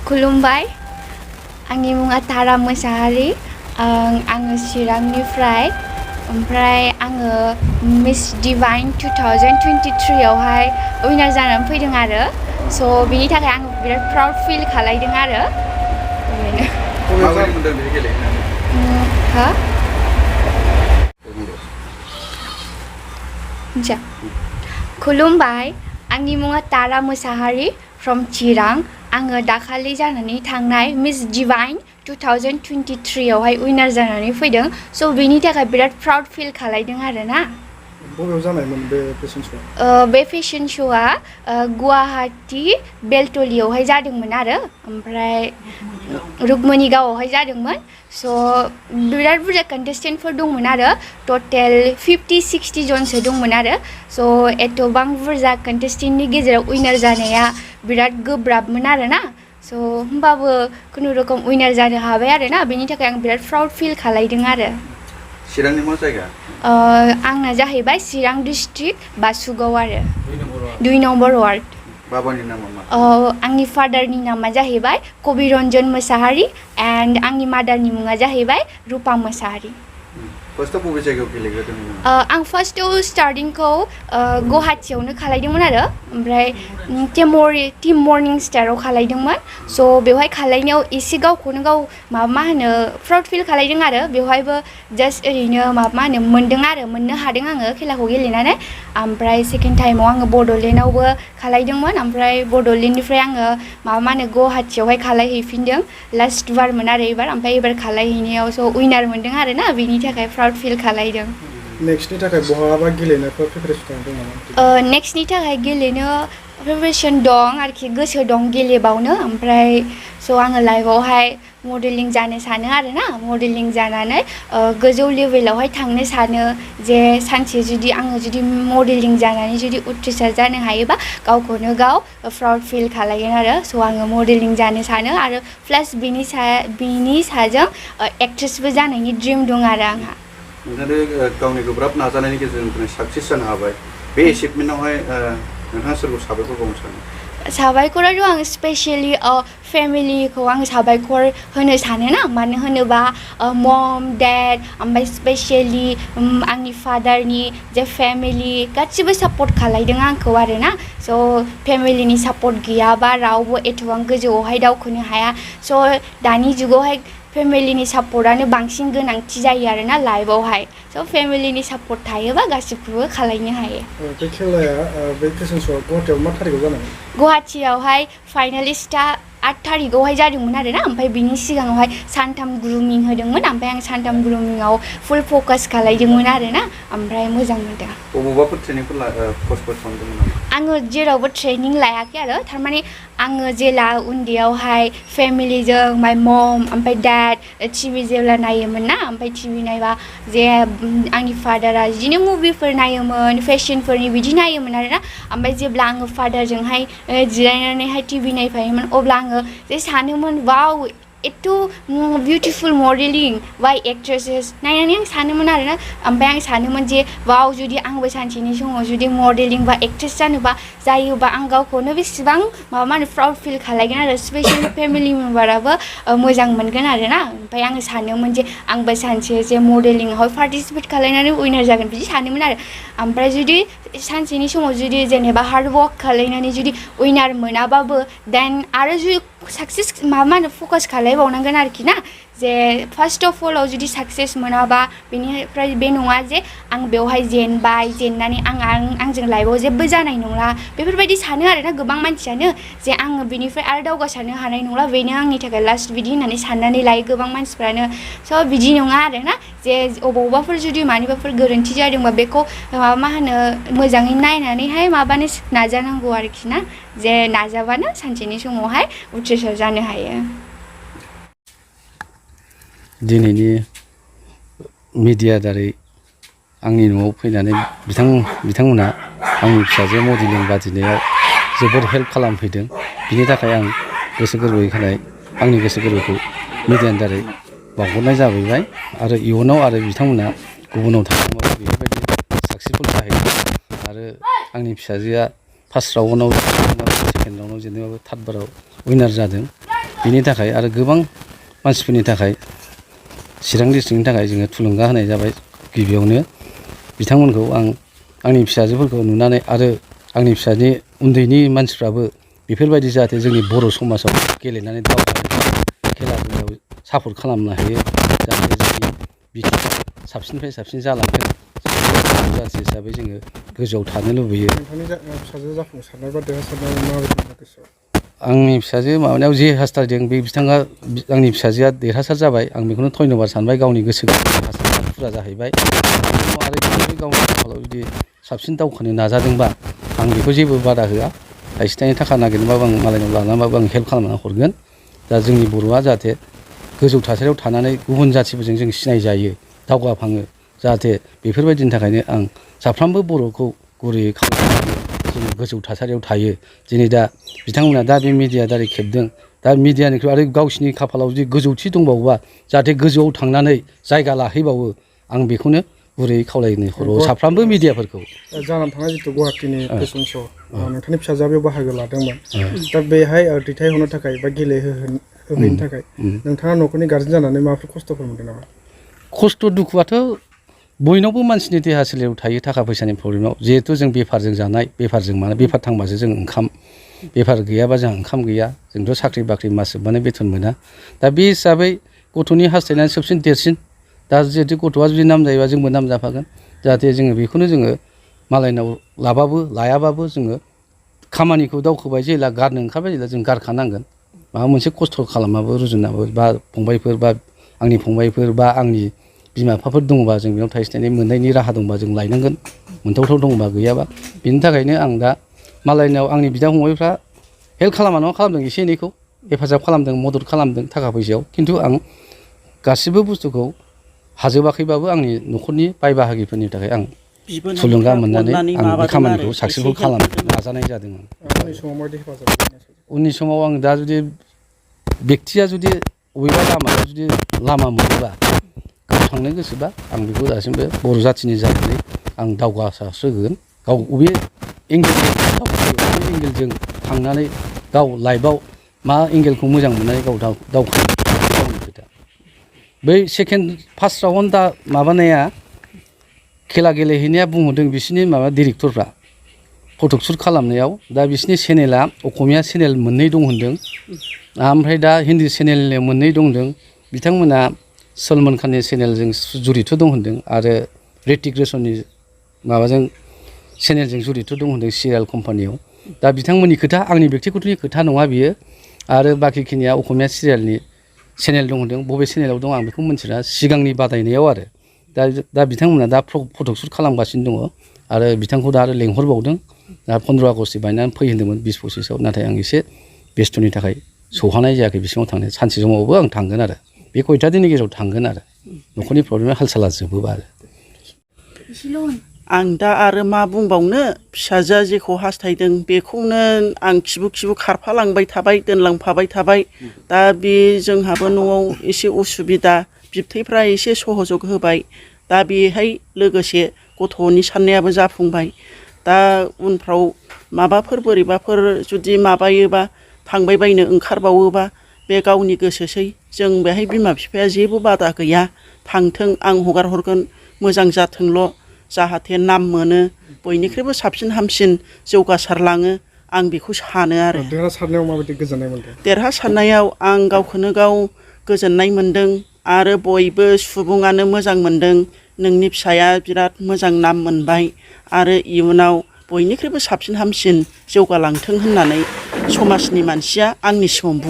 खुलुमबाय आंनि मुङा तारा मोसाहारि आङो चिरांनिफ्राय ओमफ्राय आङो मिस डिभाइन 2023 आवहाय उइनार जानानै फैदों आरो स' बिनि थाखाय आङो बिराद प्राउड फिल खालायदों आरो खुलुमबाय आंनि मुङा तारा मोसाहारि फ्रम चिरां आङो दाखालि जानानै थांनाय मिस डिभाइन 2023 आवहाय उइनार जानानै फैदों स' बिनि थाखाय बिराद प्राउड फिल खालायदों आरो ना बबेयाव जानायमोन बे फेशन श'आ बे फेशन श'आ गुवाहाटी बेलटलियावहाय जादोंमोन आरो ओमफ्राय रुक्मनिगावआवहाय जादोंमोन स' बिराद बुरजा कन्टेस्टेन्टफोर दंमोन आरो टटेल 50-60 जनसो दंमोन आरो स' एथ'बां बुरजा कन्टेस्टेन्टनि गेजेराव उइनार जानाया बिराद गोब्राबमोन आरो ना स' होमबाबो खुनुरुखुम उइनार जानो हाबाय आरो ना बेनि थाखाय आं बिराद प्राउड फिल खालायदों आरो चिरांनि मा जायगा आंना जाहैबाय चिरां डिस्ट्रिक्ट बासुगाव आरो 2 नम्बर वार्ड बाबानि नामा मा आंनि फादारनि नामा जाहैबाय कवि रनजन मोसाहारि एन्ड आंनि मादारनि मुङा जाहैबाय रुपा मोसाहारि फार्स्टआव बबे जायगायाव गेलेग्रोदोंमोन आं फार्स्टआव स्टार्टिंखौ गुवाहाटीयावनो खालायदोंमोन आरो ओमफ्राय टिम मर्निं स्टाराव खालायदोंमोन स' बेवहाय खालायनायाव एसे गावखौनो गाव मा होनो प्राउड फिल खालायदों आरो बेवहायबो जास्ट ओरैनो मा होनो मोननो हादों आङो खेलाखौ गेलेनानै ओमफ्राय सेकेन्ड टाइमाव आङो बड'लेण्डआवबो खालायदोंमोन ओमफ्राय बड'लेण्डनिफ्राय आङो मा होनो गुवाहाटीयावहाय खालायहैफिनदों लास्ट बारमोन आरो ओमफ्राय एबार खालायहैनायाव स' उइनार मोनदों आरो ना बेनि थाखाय प्राउड फिल खालायदों नेक्स्टनि थाखाय बहाबा गेलेनायफोर प्रिपारेसन दं नामा नेक्स्टनि थाखाय गेलेनो प्रिपारेसन दं आरोखि गोसो दं गेलेबावनो ओमफ्राय स' आङो लाइफआवहाय मडेलिं जानो सानो आरो ना मडेलिं जानानै गोजौ लेभेलावहाय थांनो सानो जे सानसे जुदि आङो जुदि मडेलिं जानानै जुदि उथ्रिसार जानो हायोबा गावखौनो गाव प्राउड फिल खालायगोन आरो स' आङो मडेलिं जानो सानो आरो प्लास बिनि साजों एक्ट्रेसबो जानायनि ड्रिम दं आरो आंहा नोंथाङा गावनि गोब्राब नाजानायनि गेजेरजों साक्सेस जानो हाबाय बे एचिभमेन्टआवहाय नोंथाङा सोरखौ साबायखर बावनो सानो साबायखराथ' आं स्पेसियेलि फेमिलिखौ आं साबायखर होनो सानो ना मानो होनोबा मम डेड ओमफ्राय स्पेसियेलि आंनि फादारनि जे फेमिलि गासिबो सापर्ट खालायदों आंखौ आरो ना स' फेमिलिनि सापर्ट गैयाबा रावबो एथ'बां गोजौआवहाय दावखोनो हाया स' दानि जुगावहाय फेमिलिनि सापर्टआनो बांसिन गोनांथि जायो आरो ना लाइफआवहाय स' फेमिलिनि सापर्ट थायोबा गासिबखौबो खालायनो हायो बे खेलाया बे फेशन श'आ गुवाहाटीयाव मा थारिखआव जानाय गुवाहाटीयावहाय फाइनालिस्टआ 8 थारिखआवहाय जादोंमोन आरो ना ओमफ्राय बिनि सिगाङावहाय सानथाम ग्रुमिं होदोंमोन ओमफ्राय आं सानथाम ग्रुमिंआव फुल फकास खालायदोंमोन आरो ना ओमफ्राय मोजां मोनदों बबेबाफोर ट्रेनिंफोर कर्सफोर खालामदोंमोन नामा आङो जेरावबो ट्रेनिं लायाखै आरो थारमाने आङो जेला उन्दैयावहाय फेमिलिजों माय मम ओमफ्राय डेड टिभि जेब्ला नायोमोन ना ओमफ्राय टिभि नायबा जे आंनि फादारा बिदिनो मुभिफोर नायोमोन फेशनफोरनि बिदि नायोमोन आरो ना ओमफ्राय जेब्ला आङो फादारजोंहाय जिरायनानैहाय टिभि नायफायोमोन अब्ला आङो जे सानोमोन वाव एथ' बिउटिफुल मडेलिं बाय एक्ट्रेसेस नायनानै आं सानोमोन आरो ना ओमफ्राय आं सानोमोन जे वाव जुदि आंबो सानसेनि समाव जुदि मडेलिं बा एक्ट्रेस जायोबा आं गावखौनो बेसेबां मा होनो प्राउड फिल खालायगोन आरो स्पेसियेलि फेमिलि मेम्बाराबो मोजां मोनगोन आरो ना ओमफ्राय आङो सानोमोन जे आंबो सानसे जे मडेलिंआवहाय पार्टिसिपेट खालायनानै उइनार जागोन बिदि सानोमोन आरो ओमफ्राय जुदि सानसेनि समाव जुदि जेनेबा हार्ड वर्क खालायनानै जुदि उइनार मोनाबाबो देन आरो जुदि साक्सेस मा होनो फकास खालायबावनांगोन आरोखि ना जे फार्स्ट अफ अल जुदि साक्सेस मोनाबा बेनिफ्राय बे नङा जे आं बेवहाय जेननानै आंजों लाइफआव जेबो जानाय नंला बेफोरबायदि सानो आरोना गोबां मानसियानो जे आङो बेनिफ्राय आरो दावगासारनो हानाय नंला बेनो आंनि थाखाय लास्ट बिदि होननानै साननानै लायो गोबां मानसिफ्रानो स' बिदि नङा आरोना जे अबावबाफोर जुदि मानिबाफोर गोरोन्थि जादोंबा बेखौ मा होनो मोजाङै नायनानैहाय माबानो नाजानांगौ आरोखि ना जे नाजाबानो सानसेनि समावहाय उथ्रिसार जानो हायो दिनैनि मिडिया दारै आंनि न'आव फैनानै बिथांमोना आंनि फिसाजो मडेलिं बादिनायाव जोबोद हेल्प खालामफैदों बिनि थाखाय आं गोसो गोरबोयै आंनि गोसो गोरबोखौ मिडियानि दारै बावहरनाय जाबाय आरो इयुनाव आरो बिथांमोना गुबुनाव थांबाबो बेफोरबायदि साक्सेसफुल जाहैगोन आरो आंनि फिसाजोआ फार्स्ट राउन्डआव सेकेन्ड राउन्डआव जेनेबा थार्ड बाराव उइनार जादों बिनि थाखाय आरो गोबां मानसिफोरनि थाखाय चिरां डिस्ट्रिक्टनि थाखाय जोङो थुलुंगा होनाय जाबाय गिबियावनो बिथांमोनखौ आंनि फिसाजोफोरखौ नुनानै आरो आंनि फिसानि उन्दैनि मानसिफ्राबो बेफोरबायदि जाहाथे जोंनि बर' समाजाव गेलेनानै खेला दुलायाव सापर्ट खालामनो हायो जाहाथे जोंनि बिटिआर साबसिननिफ्राय साबसिन जालांथों जाथि हिसाबै जोङो गोजौआव थानो लुबैयो। नोंथांनि फिसाजो जाफुंसारनाय बा देरहासारनायाव माबायदि गोसोआव? आंनि फिसाजो माबानायाव जे हास्थायदों बे बिथाङा आंनि फिसाजोआ देरहासार जाबाय आं बेखौनो धन्यबाद सानबाय गावनि गोसो हास्थायनाया फुरा जाहैबाय आरो बिसोरो गावनि खाफालाव जुदि साबसिन दावखोनो नाजादोंबा आं बेखौ जेबो बादा होआ थाइसे थाइनै थाखा नागिरनोबाबो आं मालायनाव लानानैबाबो आं हेल्प खालामना हरगोन दा जोंनि बर'आ जाहाथे गोजौ थासारियाव थानानै गुबुन जाथिफोरजों जों सिनायजायो दावगाफाङो जाहाथे बेफोरबायदिनि थाखायनो आं साफ्रोमबो बर'खौ गुरैयै खावलायनानै जोङो गोजौ थासारियाव थायो दिनै दा बिथांमोना दा बे मिडिया दारै खेबदों दा मिडियानिख्रुइ आरो गावसिनि खाफालाव जुदि गोजौथि दंबावोबा जाहाथे गोजौआव थांनानै जायगा लाहैबावो आं बेखौनो गुरैयै खावलायनो हरो साफ्रोमबो मिडियाफोरखौ। जानानै थांनाय जिथु गुवाहाटीनि फेसन श' नोंथांनि फिसाजोआ बेयाव बाहागो लादोंमोन दा बेहाय दैथायहरनो थाखाय बा गेलेहोहैनो थाखाय नोंथाङा न'खरनि गारजेन जानानै माबाफोर खस्थ'फोर मोनदों नामा? खस्थ' दुखुआथ' बयनावबो मानसिनि देहा सोलेराव थायो थाखा फैसानि प्रब्लेमाव जिहेथु जों बेफारजों जानाय बेफारजों माने बेफार थांबासो जों ओंखाम बेफार गैयाबा जोंहा ओंखाम गैया जोंथ' साख्रि बाख्रि मास जोबबानो बेथन मोना दा बे हिसाबै गथ'नि हास्थायनायानो सबसिन देरसिन दा जिहेतु गथ'आ जुदि नाम जायोबा जोंबो नाम जाफागोन जाहाथे जोङो बेखौनो जोङो मालायनाव लाबाबो लायाबाबो जोङो खामानिखौ दावखोबाय जेला गारनो ओंखारबाय जेला जों गारखानांगोन माबा मोनसे खस्थ' खालामबाबो रुजुनाबो बा फंबायफोर बा आंनि फंबायफोर बा आंनि बिमा बिफाफोर दङबा जों बेयाव थाइसे थाइनै मोननायनि राहा दंबा जों लायनांगोन मोनथावथाव दंबा गैयाबा बिनि थाखायनो आं दा मालायनाव आंनि बिदा फंबायफ्रा हेल्प खालामा नङा खालामदों एसे एनैखौ हेफाजाब खालामदों मदद खालामदों थाखा फैसायाव खिन्थु आं गासिबो बुस्थुखौ हाजोबाखैबाबो आंनि न'खरनि बाय बाहागिफोरनि थाखाय आं थुलुंगा मोननानै आं बे खामानिखौ साक्सेसफुल खालामनो नाजानाय जादों। उननि समाव आं दा जुदि बेक्तिया जुदि बबेबा लामायाव जुदि लामा मोनोबा गाव थांनो गोसोबा आं बेखौ दासिमबो बर' जाथिनि जानानै आं दावगासारहोगोन गाव बबे एंगेलजों थांनानै गाव लाइफआव मा एंगेलखौ मोजां मोननानै गाव दावखोनो गावनि खोथा बै सेकेन्ड फार्स्ट राउन्ड दा माबानाया खेला गेलेहैनाया बुंहरदों बिसोरनि माबा डिरेक्टरफ्रा फटक शुट खालामनायाव दा बिसोरनि चेनेला असमिया चेनेल मोननै दं होनदों ओमफ्राय दा हिन्दी चेनेल मोननै दंदों बिथांमोना सलमान खाननि चेनेलजों जुरित' दं होनदों आरो ऋतिक रोशननि माबाजों चेनेलजों जुरित' दं होनदों सिरियाल कम्पानियाव दा बिथांमोननि खोथा आंनि बेक्तिगतनि खोथा नङा बियो आरो बाखिखिनिया असमिया सिरियालनि चेनेल दं होनदों बबे चेनेलाव दं आं बेखौ मिन्थिला सिगांनि बादायनायाव आरो दा बिथांमोना दा फटक शुट खालामगासिनो दङ आरो बिथांखौ दा आरो लेंहरबावदों दा 15 आगस्ट बायनानै फैहोदोंमोन 20-25आव नाथाय आं एसे बेस्थ'नि थाखाय सौहानाय जायाखै बिसिङाव थांनो सानसे समावबो आं थांगोन आरो बे खयथा दिननि गेजेराव थांगोन आरो न'खरनि प्रब्लेमा हाल साला जोबोबा आरो आं दा आरो मा बुंबावनो फिसाजोआ जेखौ हास्थायदों बेखौनो आं खिबु खारफालांबाय थाबाय दोनलांफाबाय थाबाय दा बे जोंहाबो न'आव एसे उसुबिदा बिबथैफ्रा एसे सहजग होबाय दा बेहाय लोगोसे गथ'नि साननायाबो जाफुंबाय दा उनफ्राव माबाफोर बोरैबाफोर जुदि माबायोबा थांबाय बायनो ओंखारबावोबा बे गावनि गोसोसै जों बेहाय बिमा बिफाया जेबो बादा गैया थांथों आं हगार हरगोन मोजां जाथोंल' जाहाथे नाम मोनो बयनिख्रुइबो साबसिन हामसिन जौगासारलाङो आं बेखौ सानो आरो देरहासारनायाव माबायदि गोजोननाय मोनदों? देरहासारनायाव आं गावखौनो गाव गोजोननाय मोनदों आरो बयबो सुबुङानो मोजां मोनदों नोंनि फिसाया बिराद मोजां नाम मोनबाय आरो इयुनाव बयनिख्रुइबो साबसिन हामसिन जौगालांथों होननानै समाजनि मानसिया आंनि सिगाङाव